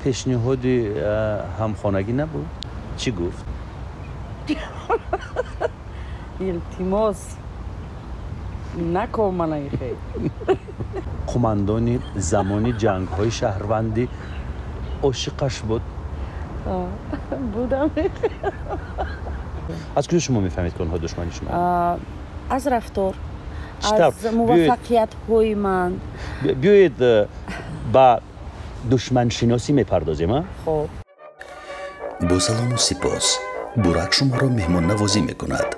Пешниҳоди ҳамхонагӣ набуд? Чӣ гуфт? Илтимос, накун манаи хел. Қумандони замони ҷангҳои шаҳрвандӣ ошиқаш буд? Будам. Аз куҷо шумо мефаҳмед, ки онҳо душмани шумо? Аз рафтор, аз муваффақиятҳои ман. Биёед, ба душманшиносӣ мепардозем. Хоб. Бо салому сипос, Бурак шуморо меҳмоннавозӣ мекунад.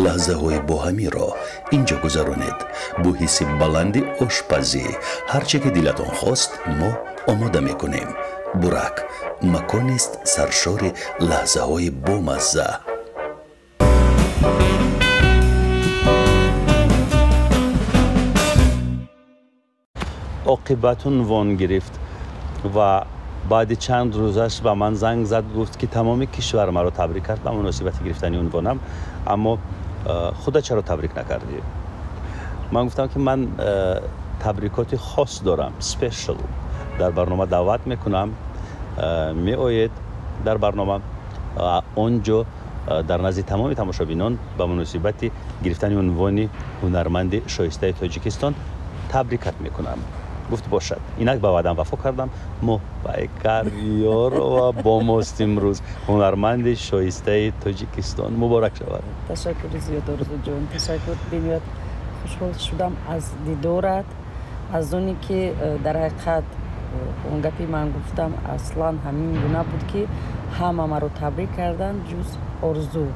Лаҳзаҳои боҳамиро инҷо гузаронед. Бо ҳисси баланди ошпазӣ ҳар че ки дилатон хост, мо омода мекунем. Бурак маконист саршори лаҳзаҳои бомазза. Оқибат унвон гирифт ва баъди чанд рӯзаш ба ман занг зад, гуфт, ки тамоми кишвар маро табрик кард ба муносибати гирифтани унвонам, аммо худа чаро табрик накардӣ? Ман гуфтам, ки ман табрикоти хос дорам, special, дар барнома даъват мекунам, меоед дар барнома, он ҷо дар назди тамоми тамошобинон ба муносибати гирифтани унвони ҳунарманди шоистаи Тоҷикистон табрикат мекунам. Гуфт: «Бошад». Инак ба ваъдам вафо кардам. Моҳпайкар Ёрова бо мост имрӯз, ҳунарманди шоистаи Тоҷикистон. Муборак шавад. Ташаккури зиёд, Орзуҷон, ташаккур. Бениҳоят хушҳол шудам аз дидорат, аз оне ки дар ҳақиқат он гапи ман гуфтам, аслан ҳамин гуна буд, ки ҳама маро табрик карданд, ҷуз Орзу.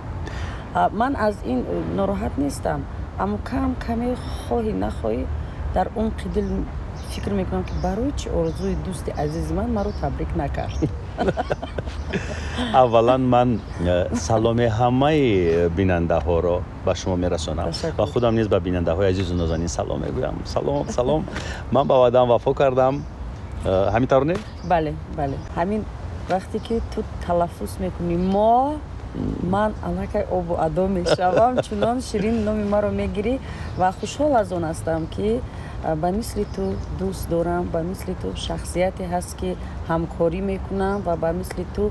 Ман аз ин нороҳат нестам, аммо кам каме, хоҳӣ нахоҳӣ, дар умқи дил фикр мекунам, ки барои чи Орзуи дӯсти азизи ман маро табрик накард. Аввалан ман саломи ҳамаи бинандаҳоро ба шумо мерасонам ва худам низ ба бинандаҳои азизу нозанин салом мегӯям. Салом, салом. Ман ба ваъдаам вафо кардам, ҳамин тавр не? Бале, бале. Ҳамин вақте ки ту талаффуз мекунӣ мо, ман аллакай обу адо мешавам, чунон ширин номи маро мегирӣ. Ва хушҳол аз он ҳастам, ки ба мисли ту дӯст дорам, ба мисли ту шахсияте ҳаст, ки ҳамкорӣ мекунам, ва ба мисли ту,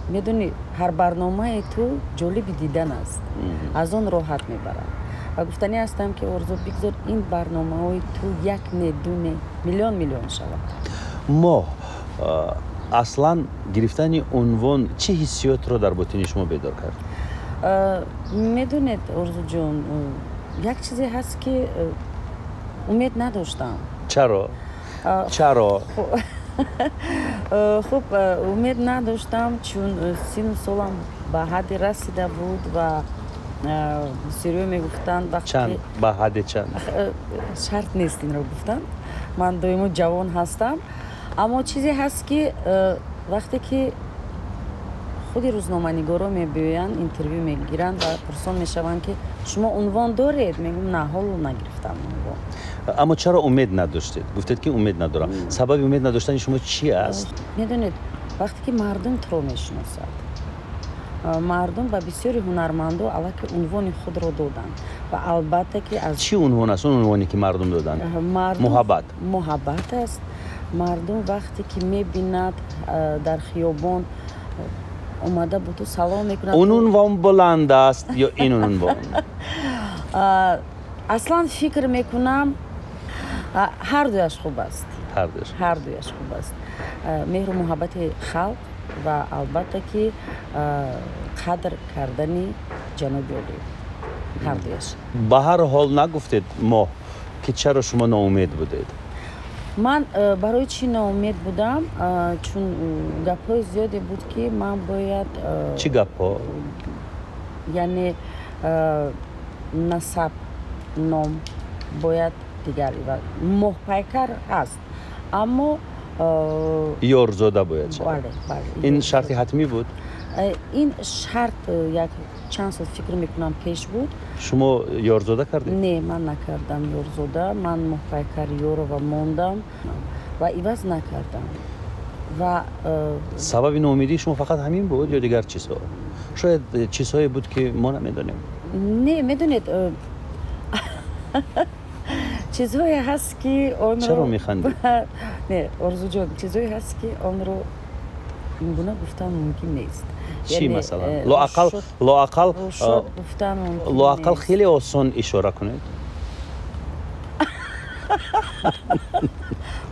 медонӣ, ҳар барномаи ту ҷолиби дидан аст, аз он роҳат мебарам. Ва гуфтанӣ ҳастам, ки, Орзу, бигзор ин барномаҳои ту як не, ду не, миллион миллион шавад. Мо аслан гирифтани унвон чӣ ҳиссиётро дар ботини шумо бедор кард? Медонед, Орзуҷон, як чизе ҳаст, ки умед надоштам. Чаро, чаро? Хуб, умед надоштам, чун сину солам ба ҳадде расида буд ва бисёриҳо мегуфтанд. Чанд, ба ҳадде чанд? Шарт нест инро гуфтан, ман доимо ҷавон ҳастам. Аммо чизе ҳаст, ки вақте ки худи рӯзноманигоро мебиёянд, интервю мегиранд ва пурсон мешаванд, ки шумо унвон доред, мегӯм: «На, ҳоло нагирифтам унвон». Аммо чаро умед надоштед? Гуфтед, ки умед надорам. Сабаби умед надоштани шумо чи аст? Медонед, вақте ки мардум туро мешиносад, мардум ба бисёри ҳунармандо аллакай унвони худро доданд ва албатта ки аз Чӣ унвон аст он унвоне, ки мардум доданд? Муҳаббат? Муҳаббат аст. Мардум вақте ки мебинад, дар хиёбон омада бо ту салом мекунад. Он унвон баланд аст ё ин унвон? Аслан фикр мекунам, ҳардуяш хуб аст. Ҳардуяш хуб аст: меҳру муҳаббати халқ ва албатта ки қадр кардани ҷаноби олӣ, ҳардуяш. Ба ҳар ҳол нагуфтед мо, ки чаро шумо ноумед будед. Ман барои чӣ ноумед будам? Чун гапҳои зиёде буд, ки ман бояд Чӣ гапҳо? Яъне насаб, ном бояд дигар, Моҳпайкар ҳаст, аммо Ёрзода бояд шавад. Ин шарти ҳатмӣ буд? Ин шарт як чанд сол, фикр мекунам, пеш буд. Шумо Ёрзода кардед? Не, ман накардам Ёрзода, ман Моҳпайкар Ёрова мондам ва иваз накардам ва Сабаби ноумедии шумо фақат ҳамин буд ё дигар чизҳо? Шояд чизҳое буд, ки мо намедонем. Не, медонед, Чизҳое ҳаст, ки онро Чаро механдед? Не, Орзуҷон, чизҳое ҳаст, ки онро ин гуна гуфтан мумкин нест. Чӣ масалан? Лоақал, лоақал гуфтан мумкин. Лоақал хеле осон ишора кунед.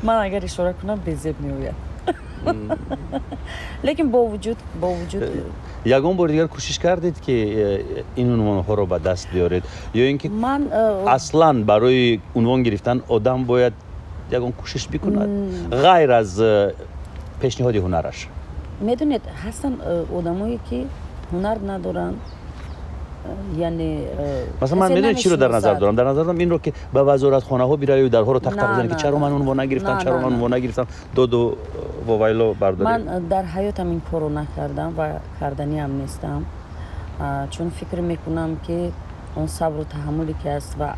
Ман агар ишора кунам, безеб меояд. Лекин бо вуҷуд Ягон бори дигар кӯшиш кардед, ки ин унвонҳоро ба даст биёред, ё ин ки ман аслан барои унвон гирифтан одам бояд ягон кӯшиш бикунад, ғайр аз пешниҳоди ҳунараш? Медонед, ҳастанд одамое, ки ҳунар надоранд, яъне Масалан, ман медонед, чиро дар назар дорам? Дар назар дорам инро, ки ба вазоратхонаҳо биравию дарҳоро тақ-тақ бизанед, ки чаро ман унвон нагирифтам, чаро ман унвон нагирифтам, доду вовайло бардоред. Ман дар ҳаётам ин корро накардам ва карданиам нестам, чун фикр мекунам, ки он сабру таҳаммуле ки аст ва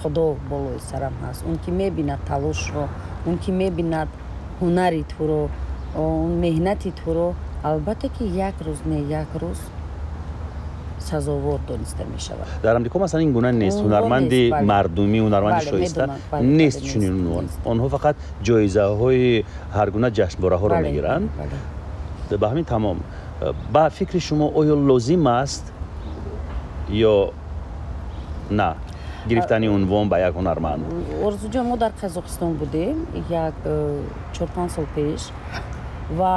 Худо болои сарам ҳаст, он ки мебинад талошро, он ки мебинад ҳунари туро, он меҳнати туро, албатта ки як рӯз не як рӯз сазовор дониста мешавад. Дар Амрико масалан ин гуна нест. Ҳунарманди мардумӣ, ҳунарманди шоиста нест чунин унвон. Онҳо фақат ҷоизаҳои ҳар гуна ҷашнвораҳоро мегиранд, ба ҳамин тамом. Ба фикри шумо, оё лозим аст ё на гирифтани унвон ба як ҳунарманд? Орзуҷон, мо дар Қазоқистон будем як 4-5 сол пеш ва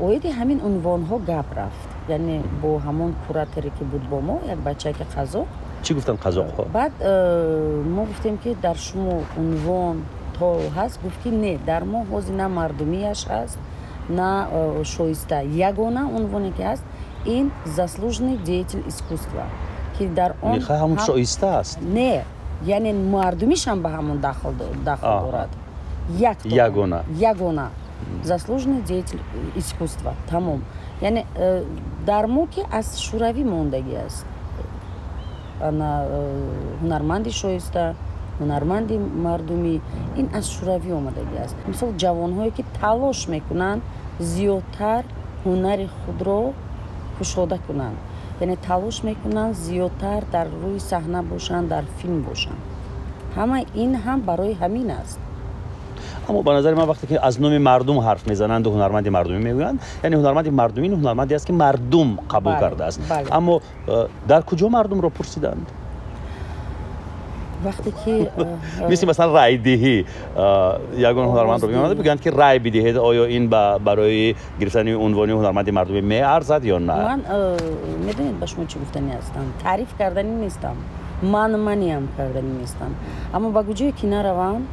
оиди ҳамин унвонҳо гап рафт, яъне бо ҳамон кураторе, ки буд бо мо, як бачаки қазоқ. Чӣ гуфтанд қазоқҳо? Баъд мо гуфтем, ки дар шумо унвон то ҳаст? Гуфт, ки не, дар мо ҳозир на мардумиаш ҳаст, на шоиста. Ягона унвоне ки ҳаст, ин заслуженный деятель искусства, ки дар он ҳамон шоиста аст. Не, яъне мардумишам ба ҳамон дахл дорад. Ягона. Ягона заслуженный деятель искусства, тамом. Яъне дар мо, ки аз шӯравӣ мондагӣ аст, ҳунарманди шоиста, ҳунарманди мардумӣ, ин аз шӯравӣ омадагӣ аст. Мисол, ҷавонҳое, ки талош мекунанд зиёдтар ҳунари худро кушода кунанд, яъне талош мекунанд зиёдтар дар рӯи саҳна бошанд, дар филм бошанд, ҳама ин ҳам барои ҳамин аст. Аммо ба назари ман, вақте ки аз номи мардум ҳарф мезананду ҳунарманди мардумӣ мегӯянд, яъне ҳунарманди мардумӣ ҳунарманде аст, ки мардум қабул кардааст. Аммо дар куҷо мардумро пурсиданд? Вақте ки Мисли масалан райдиҳӣ, ягон ҳунармандро биомада бигӯянд, ки рай бидиҳед, оё ин барои гирифтани унвони ҳунарманди мардумӣ меарзад ё на? Ман медонед, ба шумо чӣ гуфтанӣ ҳастам? Таъриф карданӣ нестам, ман маниам карданӣ нестам, аммо ба куҷое ки наравам,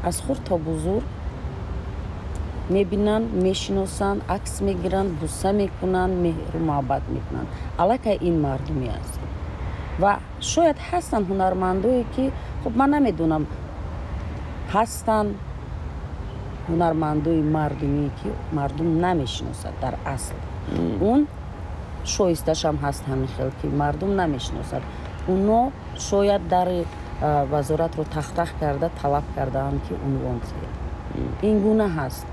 аз хурд то бузург мебинанд, мешиносанд, акс мегиранд, буса мекунанд, меҳру муҳаббат мекунанд. Аллакай ин мардумӣ аст. Ва шояд ҳастанд ҳунармандое, ки хуб, ман намедонам, ҳастанд ҳунармандои мардумӣ, ки мардум намешиносад дар асл. Он шоисташам ҳаст ҳамин хел, ки мардум намешиносад. Уно шояд дари вазоратро тахтах карда талаб кардаанд, ки унвон диҳед. Ин гуна ҳаст.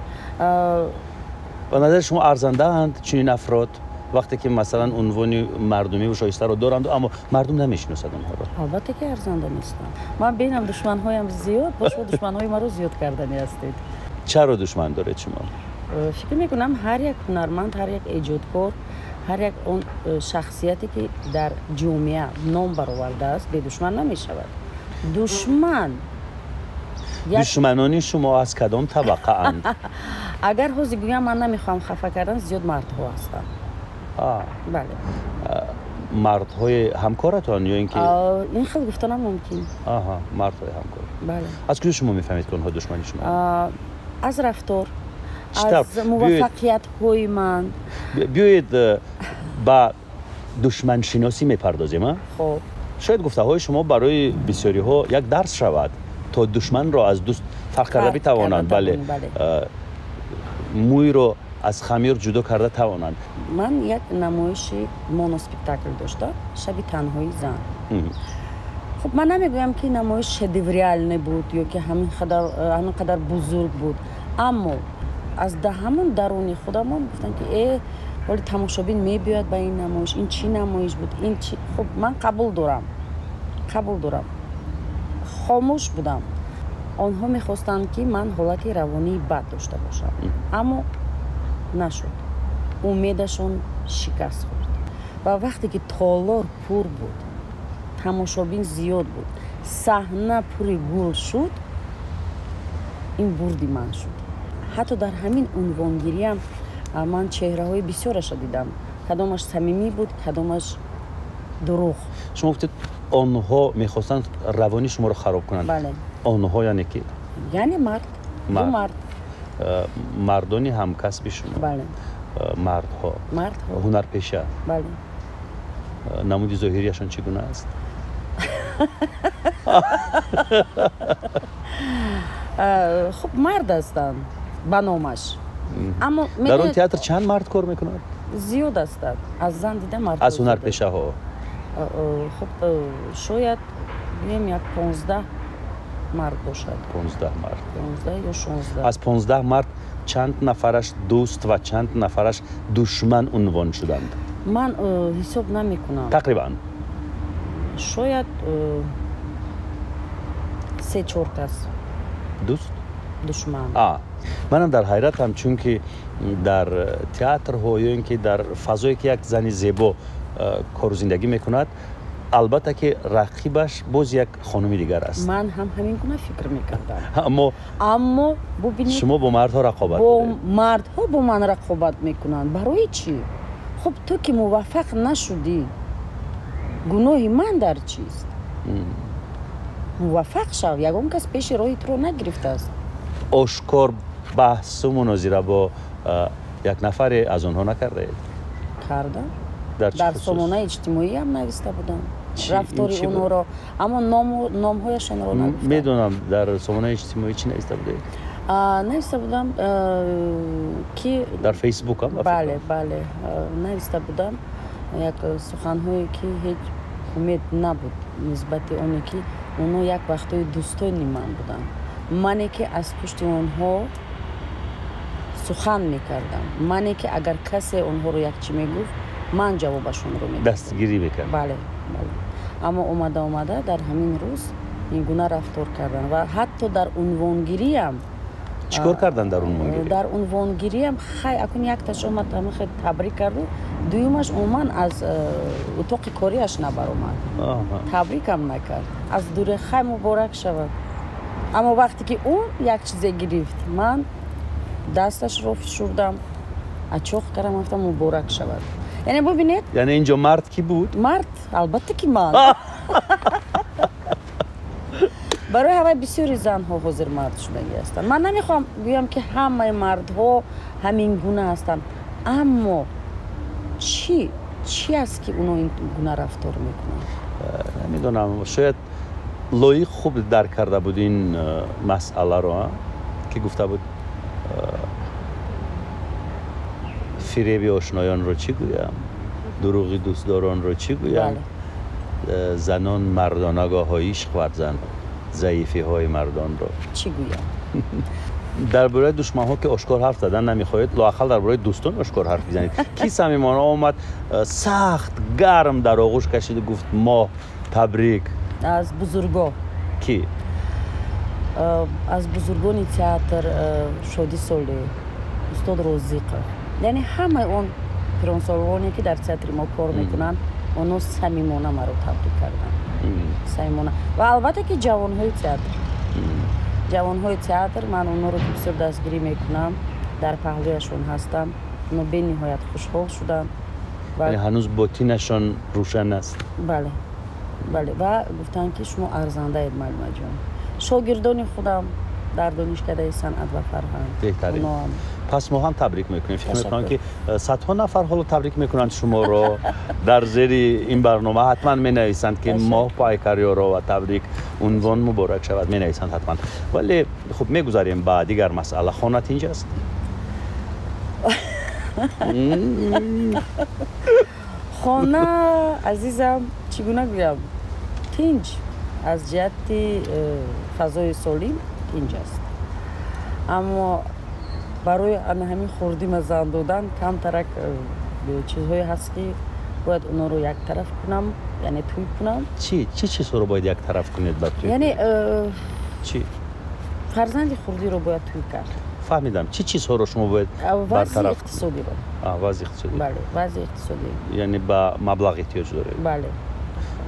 Ба назари шумо, арзандаанд чунин афрод, вақте ки масалан унвони мардумиву шоистаро доранд, аммо мардум намешиносад онҳоро? Албатта ки арзанда нестанд. Ман бинам, душманҳоям зиёд, бо шумо душманҳои маро зиёд карданӣ ҳастед. Чаро душман доред шумо? Фикр мекунам, ҳар як ҳунарманд, ҳар як эҷодкор, ҳар як он шахсияте, ки дар ҷомеа ном баровардааст, бедушман намешавад. Душман Душманони шумо аз кадом табақаанд? Агар ҳозир гӯям, ман намехоҳам хафа кардан, зиёд мардҳо ҳастанд. Бале. Мардҳои ҳамкоратон ё ин ки Ин хел гуфтанам мумкин. Аҳа, мардҳои ҳамкор. Бале. Аз куҷо шумо мефаҳмед, ки онҳо душмани шумо? Аз рафтор, аз муваффақиятҳои ман. Биёед, ба душманшиносӣ мепардозем. Хоб. Шояд гуфтаҳои шумо барои бисёриҳо як дарс шавад, то душманро аз дӯст фарқ карда битавонанд. Бале, мӯйро аз хамир ҷудо карда тавонанд. Ман як намоиши моноспектакл доштам, «Шаби танҳои зан». Хуб, ман намегӯям, ки намоиш шедевриальный буд ё ки ҳамин қадар бузург буд, аммо аз ҳамон даруни худамон гуфтам, ки э, вале тамошобин мебиёяд ба ин намоиш, ин чӣ намоиш буд, ин чи? Хуб, ман қабул дорам, қабул дорам, хомӯш будам. Онҳо мехостанд, ки ман ҳолати равонии бад дошта бошам, аммо нашуд, умедашон шикаст хӯрд. Ва вақте ки толор пур буд, тамошобин зиёд буд, саҳна пури гул шуд, ин бурди ман шуд. Ҳатто дар ҳамин унвонгириам ман чеҳраҳои бисёраша дидам, кадомаш самимӣ буд, кадомаш дурӯғ. Шумо гуфтед, онҳо мехостанд равони шуморо хароб кунанд. Бале. Онҳо яъне ки? Яъне мард, ду мард. Мардони ҳамкасби шумо? Бале. Мардҳо? Мардҳо. Ҳунарпеша? Бале. Намуди зоҳирияшон чӣ гуна аст? Хуб, мард ҳастанд ба номаш, аммо дар он театр чанд мард кор мекунад? Зиёд ҳастанд, аз зан дида мард. Аз ҳунарпешаҳо? Хуб, шояд гӯем як 15 мард бошад. 15 мард. 15 ё 16. Аз 15 мард чанд нафараш дӯст ва чанд нафараш душман унвон шуданд? Ман ҳисоб намекунам. Тақрибан шояд 3-4 кас дӯст, душман. Манам дар ҳайратам, чунки дар театрҳо ё ин ки дар фазое ки як зани зебо кору зиндагӣ мекунад, албатта ки рақибаш боз як хонуми дигар аст. Ман ҳам ҳамин гуна фикр мекардам. Аммо бубинед, шумо бо мардҳо рақобат бо мардҳо бо ман рақобат мекунанд. Барои чӣ? Хуб, ту ки муваффақ нашудӣ, гуноҳи ман дар чист? Муваффақ шав, ягон кас пеши роҳи туро нагирифтааст. Ошкор баҳсу мунозира бо як нафаре аз онҳо накардаед? Кардам. Дар сомонаи иҷтимоиам нависта будам рафтори онҳоро, аммо номҳояшонро нагуфтам. Медонам, дар сомонаи иҷтимоӣ чӣ нависта будед? Нависта будам ки дар фейсбукам? Бале, бале, нависта будам як суханҳое ки ҳеҷ умед набуд нисбати оне ки онҳо як вақтҳои дӯстони ман буданд. Мане ки аз пушти онҳо сухан мекардам, мане ки агар касе онҳоро як чӣ мегуфт, ман ҷавобашонро медодам, дастгирӣ мекардам. Бале, бале. Аммо омада омада дар ҳамин рӯз ин гуна рафтор карданд ва ҳатто дар унвонгириам. Чӣ кор карданд дар унвонгирӣ? Дар унвонгириам хай акун якташ омад, ҳамин табрик карду, дуюмаш умуман аз утоқи кориаш набаромад, табрикам накард, аз дуре хай муборак шавад. Аммо вақте ки ӯ як чизе гирифт, ман дасташро фишурдам, ачоқ кардам, гуфтам муборак шавад. Яъне бубинед, яъне инҷо мард кӣ буд? Мард албатта ки ман. Барои ҳамаи бисёри занҳо ҳозир мард шудагӣ ҳастанд. Ман намехоҳам гӯям ки ҳамаи мардҳо ҳамин гуна ҳастанд, аммо чӣ аст ки онҳо ин гуна рафтор мекунанд? Намедонам, шояд лоиқ хуб дарк карда буд ин масъаларо, ки гуфта буд фиреби ошноёнро чӣ гӯям, дурӯғи дӯстдоронро чӣ гӯям, занон мардона гоҳо ишқ варзанд, заифиҳои мардонро чӣ гӯям. Дар бораи душманҳо ки ошкор ҳарф задан намехоҳед, лоақал дар бораи дӯстон ошкор ҳарф бизанед. Ки самимона омад, сахт гарм дар оғӯш кашиду гуфт моҳ табрик? Аз бузурго. Ки? Аз бузургони театр Шоди Солеҳ, устод Розиқов, яъне ҳамаи он пиронсолоне ки дар театри мо кор мекунанд, онҳо самимона маро табрик карданд, самимона. Ва албатта ки ҷавонҳои театр, ҷавонҳои театр, ман онҳоро ки бисёр дастгирӣ мекунам, дар паҳлӯяшон ҳастам, онҳо бениҳоят хушҳол шуданд. Ҳанӯз ботинашон рӯшан аст. Бале, бале. Ва гуфтанд ки шумо арзандаед, муаллимаҷон. Шогирдони худам дар донишкадаи санъат ва фарҳанг. Беҳтарин. Пас мо ҳам табрик мекунем. Фикр мекунам ки садҳо нафар ҳоло табрик мекунанд шуморо дар зери ин барнома. Ҳатман менависанд ки моҳ Пайкарёро ва табрик, унвон муборак шавад, менависанд ҳатман. Вале хуб, мегузарем ба дигар масъала. Хона тинҷ аст? Хона, азизам, чӣ гуна гӯям, тинҷ аз ҷиҳати фазои солим тинҷ аст, аммо барои ана ҳамин хурдима зан додан камтарак чизҳое ҳаст ки бояд онҳоро яктараф кунам, яъне тӯй кунам. Чӣ чизҳоро бояд яктараф кунед ба тӯй? Яъне чӣ? Фарзанди хурдиро бояд тӯй кард. Фаҳмидам. Чӣ чизҳоро шумо бояд бартараф? Вазъи иқтисодиро. Вазъи иқтисодӣ. Бале, вазъи иқтисодӣ. Яъне ба маблағ эҳтиёҷ доред? Бале.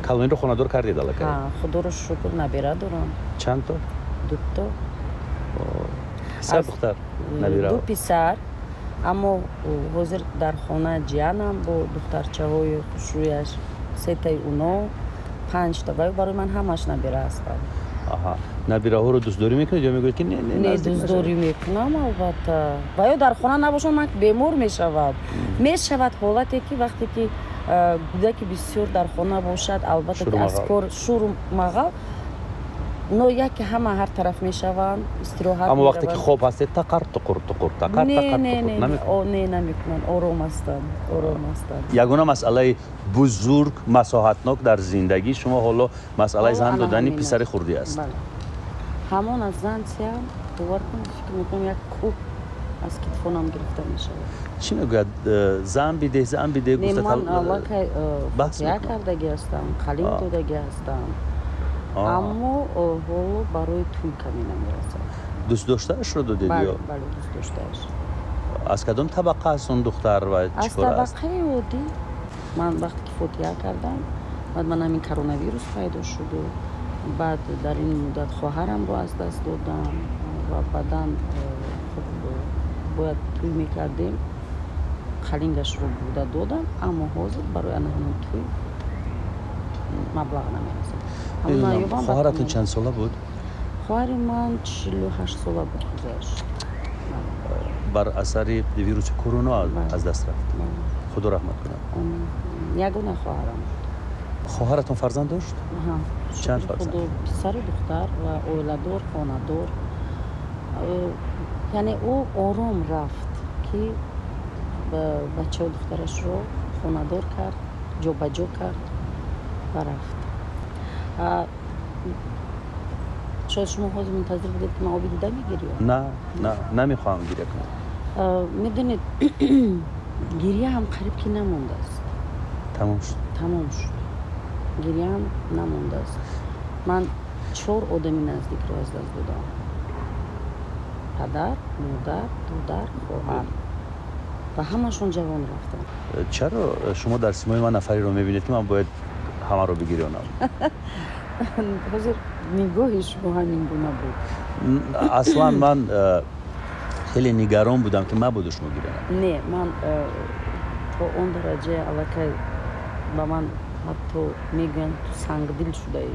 Калониро хонадор кардед аллакай? Худоро шукр, набира дорам. Чанд то? Дуто. Писар, духтар? Набира? Ду писар, аммо ҳозир дар хона ҷиянам бо духтарчаҳои хушрӯяш, сетаи уно, панҷта. Ва барои ман ҳамаш набира ҳастанд. Аҳа, набираҳоро дӯстдорӣ мекунед ё мегӯед ки не, не, не, дӯстдорӣ мекунам албатта. Ва ё дар хона набошанд, ман бемор мешавад. Мешавад ҳолате ки вақте ки кӯдаки бисёр дар хона бошад, албатта ки аз кор шуру мағал, но яке ҳама ҳар тараф мешаванд, истироҳат. Аммо вақте ки хоб ҳастед, тақар туқур туқур тақар тақар туқур не, намекунанд, ором ҳастанд, ором ҳастанд. Ягона масъалаи бузург масоҳатнок дар зиндагии шумо ҳоло масъалаи зан додани писари хурдӣ аст. Ҳамон аз зан сиям, бовар кунед, фикр мекунам як кӯҳ аз китфонам гирифта мешавад. Чӣ мегӯяд? Зан бидеҳ, зан бидеҳ гуфта ман аллакай фотиҳа кардагӣ ҳастам, қалим додагӣ ҳастам, аммо ҳоло барои тӯй каме намерасад. Дӯстдоштаашро додед ё? Бале, дӯстдоштааш. Аз кадом табақа аст он духтар ва чӣ кор аст? Аз табақаи оддӣ. Ман вақте ки фотиҳа кардам, баъд ман ҳамин коронавирус пайдо шуду, баъд дар ин муддат хоҳарамро аз даст додам ва баъдан хуб бояд тӯй мекардем, қалингашро бурда додам, аммо ҳозир барои ана ҳамин тӯй маблағ намерасад. Хоҳаратон чанд сола буд? Хоҳари ман 48 сола буд гузашт. Бар асари вируси корона аз даст рафт. Худо раҳмат кунад. Ягона хоҳарам буд. Хоҳаратон фарзанд дошт? Чанд фарзанд? Писару духтар ва оиладор, хонадор. Яъне ӯ ором рафт, ки бачау духтарашро хонадор кард, ҷобаҷо кард ва рафт. Шояд шумо ҳозир мунтазир будед, ки ман оби дида мегирям? На, на, намехоҳам гиря кунам. Медонед, гиря ҳам қариб ки намондааст. Тамом шуд. Тамом шуд. Гиря ҳам намондааст. Ман 4 одами наздикро аз даст додам. Падар, модар, додар, хоҳар. Ва ҳамашон ҷавон рафтанд. Чаро шумо дар симои ман нафареро мебинед, ки ман бояд ҳамаро бигирёнам? Ҳозир нигоҳи шумо ҳамин гуна буд. Аслан ман хеле нигарон будам, ки мабодо шумо гирёнам. Не, ман то он дараҷа аллакай ба ман ҳатто мегӯянд, ту сангдил шудаӣ.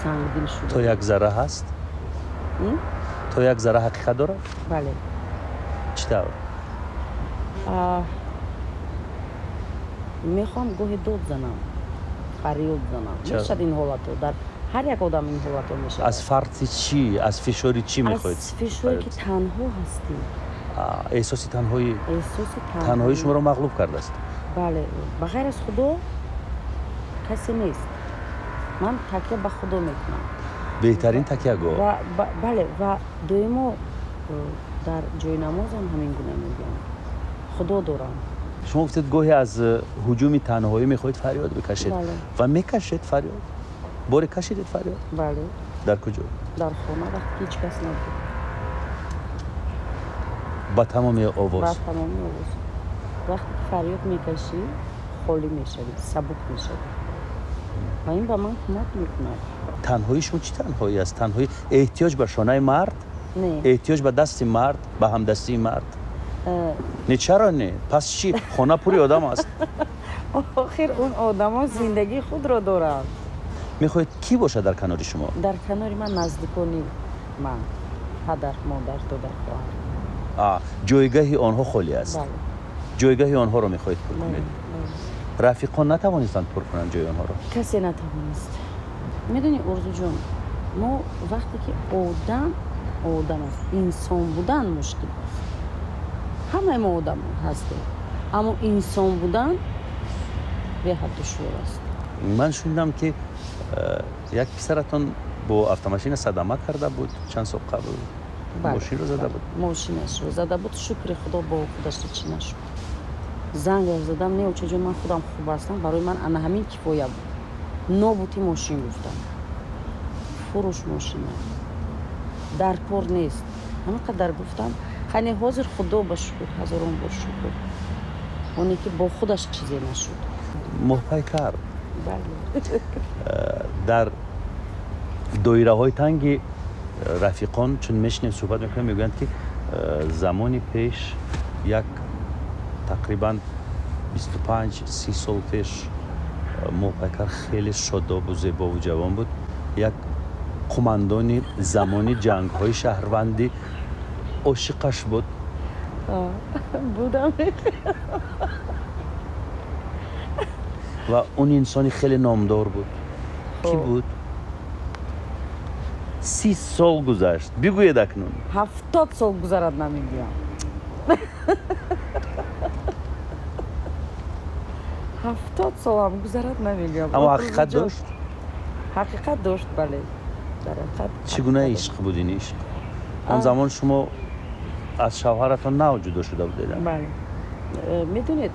Сангдил шуда. То як зарра ҳаст? То як зарра ҳақиқат дорад? Бале. Чӣ тавр? Мехоҳам гоҳе дод занам, фарёд занам. Мешавад ин ҳолатҳо, дар ҳар як одам ин ҳолатҳо мешавад. Аз фарти чӣ? Аз фишори чӣ мехоҳед? Аз фишоре ки танҳо ҳастӣ. Эҳсоси танҳоӣ. Эҳсоси танҳоӣ шуморо мағлуб кардааст. Бале, ба ғайр аз Худо касе нест. Ман такя ба Худо мекунам. Беҳтарин такягоҳ. Бале, ва доимо дар ҷои намозам ҳамин гуна мегӯям. Худо дорам. Шумо гуфтед гоҳе аз ҳуҷуми танҳоӣ мехоҳед фарёд бикашед. Ва мекашед фарёд? Боре кашидед фарёд? Бале. Дар куҷо? Дар хона, вақте ҳеҷ кас набуд. Ба тамоми овоз? Ба тамоми овоз. Вақте ки фарёд мекашӣ, холӣ мешавӣ, сабук мешавӣ. Ва ин ба ман кӯмак мекунад. Танҳоии шумо чӣ танҳоӣ аст? Танҳоӣ эҳтиёҷ ба шонаи мард? Не. Эҳтиёҷ ба дасти мард, ба ҳамдастии мард? Не, чаро не? Пас чӣ? Хона пури одам аст. Охир он одамо зиндагии худро доранд. Мехоҳед кӣ бошад дар канори шумо? Дар канори ман наздикони ман, падар, модар, додар, хоҳар. Ҷойгаҳи онҳо холӣ аст. Ҷойгаҳи онҳоро мехоҳед пур кунед. Рафиқон натавонистанд пур кунанд ҷои онҳоро? Касе натавонист. Медонӣ, Орзуҷон, мо вақте ки одам одам аст, инсон будан мушкил аст. Ҳамаи мо одам ҳастем, аммо инсон будан беҳад душвор аст. Ман шунидам, ки як писаратон бо автомашина садама карда буд чанд сол қабл. Мошинро зада буд. Мошинашро зада буд. Шукри Худо, бо худаш чӣ нашуд. Занг задам, не, очаҷон, ман худам хуб ҳастам, барои ман ана ҳамин кифоя буд. Нобути мошин гуфтам. Фурӯш мошина. Дар кор нест. Ҳамин қадар гуфтам. Хане ҳозир Худо ба шукр, ҳазорон бор шукр. Оне ки бо худаш чизе нашуд. Моҳпайкар. Дар доираҳои танги рафиқон чун мешинем суҳбат мекунем, мегӯянд ки замони пеш, як тақрибан 25-30 сол пеш, Моҳпайкар хеле шодобу зебову ҷавон буд. Як қумандони замони ҷангҳои шаҳрвандӣ ошиқаш буд. Будам. Ва он инсони хеле номдор буд. Кӣ буд? 30 сол гузашт, бигӯед акнун. 70 сол гузарад, намегӯям. 70 солам гузарад, намегӯям. Аммо ҳақиқат дошт? Ҳақиқат дошт, бале. Дар ҳақиқат. Чӣ гуна ишқ буд ин ишқ? Он замон шумо аз шавҳаратон нав ҷудо шуда будед? Бале. Медонед,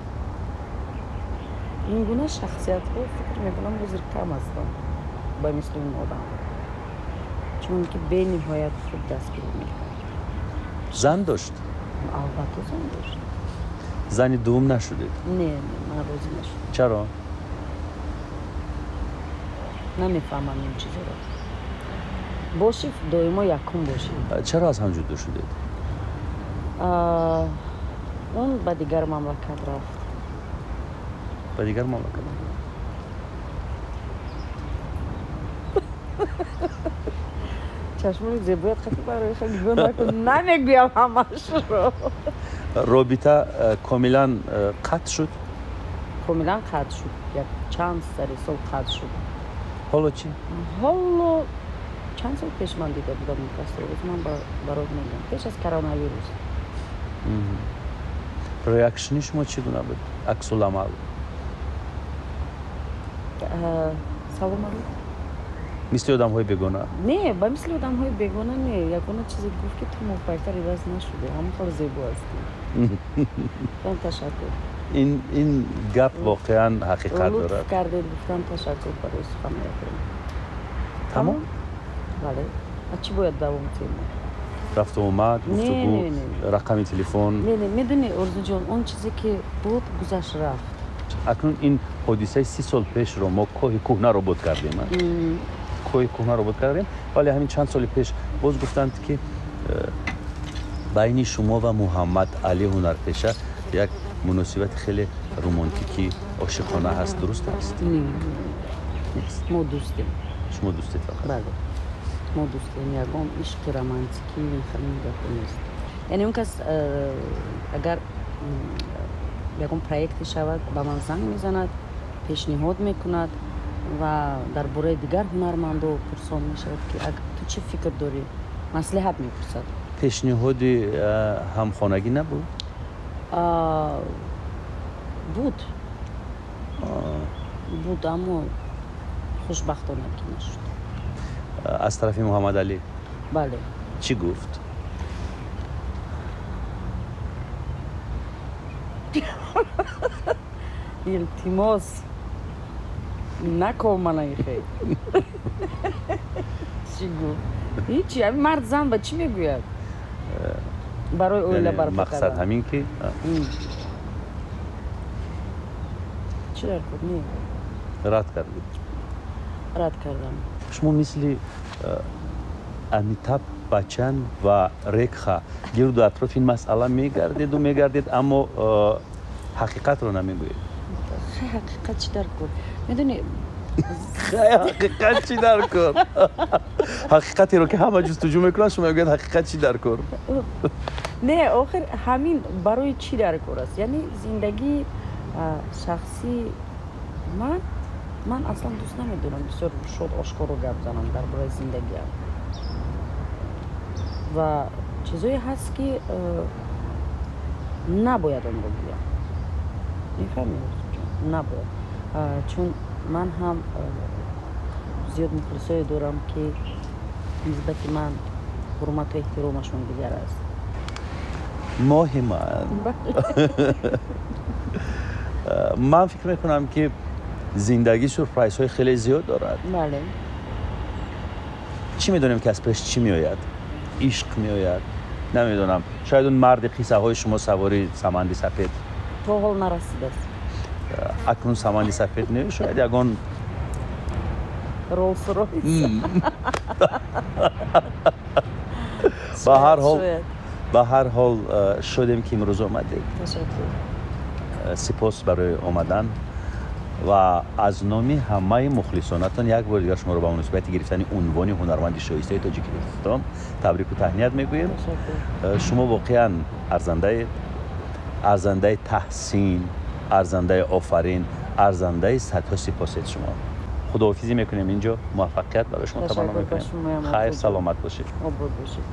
ин гуна шахсиятҳо, фикр мекунам, ҳозир кам ҳастанд ба мисли ин одам, чунки бениҳоят хуб дастгирӣ мекард. Зан дошт? Албатта, зан дошт. Зани дуввум нашудед? Не, ман розӣ нашудам. Чаро? Намефаҳмам ин чизоро. Боши, доимо якум бошӣ. Чаро аз ҳам ҷудо шудед? Он ба дигар мамлакат рафт. Ба дигар мамлакат? Чашмони зебоят хати барои хеле накун, намегӯям ҳамашро. Робита комилан қатъ шуд? Комилан қатъ шуд, як чанд сари сол қатъ шуд. Ҳоло чӣ? Ҳоло чанд сол пеш ман дида будам ин касро, ман барот мегӯям, пеш аз коронавирус. Реакшни шумо чӣ гуна буд? Аксуламал? Салом алейкум. Мисли одамҳои бегона? Не, ба мисли одамҳои бегона не. Ягона чизе гуфт, ки ту Моҳпайкар иваз нашудӣ, ҳамон хел зебо ҳастӣ. Гуфтам ташаккур. Ин гап воқеан ҳақиқат дорад. Лутф кардед, гуфтам ташаккур барои суханҳоятон. Тамом? Бале. А чӣ бояд давом тем? Рафту омад, гуфтугӯ, рақами телефон? Не, не, медонӣ, Орзуҷон, он чизе ки буд, гузашт, рафт. Акнун ин ҳодисаи 30 сол пешро мо коҳи кӯҳнаро буд кардем, коҳи кӯҳнаро буд кардем, вале ҳамин чанд соли пеш боз гуфтанд, ки байни шумо ва Муҳаммад Али ҳунарпеша як муносибати хеле романтикӣ, ошиқона ҳаст. Дуруст аст? Мо дӯстем. Шумо дӯстед фақат? Бале, мо дӯстем, ягон ишқи романтикӣ ин гапо нест. Яъне он кас агар ягон проекте шавад, ба ман занг мезанад, пешниҳод мекунад ва дар бораи дигар ҳунармандо пурсон мешавад, ки ту чӣ фикр дорӣ, маслиҳат мепурсад. Пешниҳоди ҳамхонагӣ набуд? Буд, буд, аммо хушбахтона ки нашуд. Аз тарафи Муҳаммадалӣ? Бале. Чӣ гуфт? Илтимос, наков манаи хел. Чӣ гуфт? Ҳичи. Ҳамин мард зан ба чӣ мегӯяд барои оила барпо мақсад ҳамин ки чӣ дар кор? Не, рад кардед? Рад кардам. Шумо мисли Амитаб Бачан ва Рекха гирду атрофи ин масъала мегардеду мегардед, аммо ҳақиқатро намегӯед. Ҳақиқат чӣ дар кор, медонӣ? Ҳақиқат чӣ дар кор? Ҳақиқатеро ки ҳама ҷустуҷӯ мекунанд, шумо мегӯяд ҳақиқат чӣ дар кор? Не, охир ҳамин барои чӣ дар кор аст? Яъне зиндагии шахсии ман аслан дӯст намедорам бисёр шод ошкоро гап занам дар бораи зиндагиам, ва чизое ҳаст, ки набояд онро гӯям, мефаҳмед? Набояд, чун ман ҳам зиёд мухлисое дорам, ки нисбати ман ҳурмату эҳтиромашон дигар аст. Моҳи ман, ман фикр мекунам, ки зиндагӣ сюрпрайзҳои хеле зиёд дорад. Бале. Чӣ медонем, ки аз пеш чӣ меояд? Ишқ меояд, намедонам, шояд он марди қиссаҳои шумо савори саманди сафед. То ҳол нарасидааст. Акнун саманди сафед не, шояд ягон Роллс Ройс. Ба ҳар ҳол, ба ҳар ҳол, шодем, ки имрӯз омадед. Ташаккур. Сипос барои омадан ва аз номи ҳамаи мухлисонатон як бори дигар шуморо ба муносибати гирифтани унвони ҳунарманди шоистаи Тоҷикистон табрику таҳният мегӯем. Шумо воқеан арзандаед, арзандаи таҳсин, арзандаи офарин, арзандаи садҳо сипосед. Шумо худоҳофизӣ мекунем инҷо, муваффақият барои шумо таманно мекунем. Хайр, саломат бошед. Обод бошед.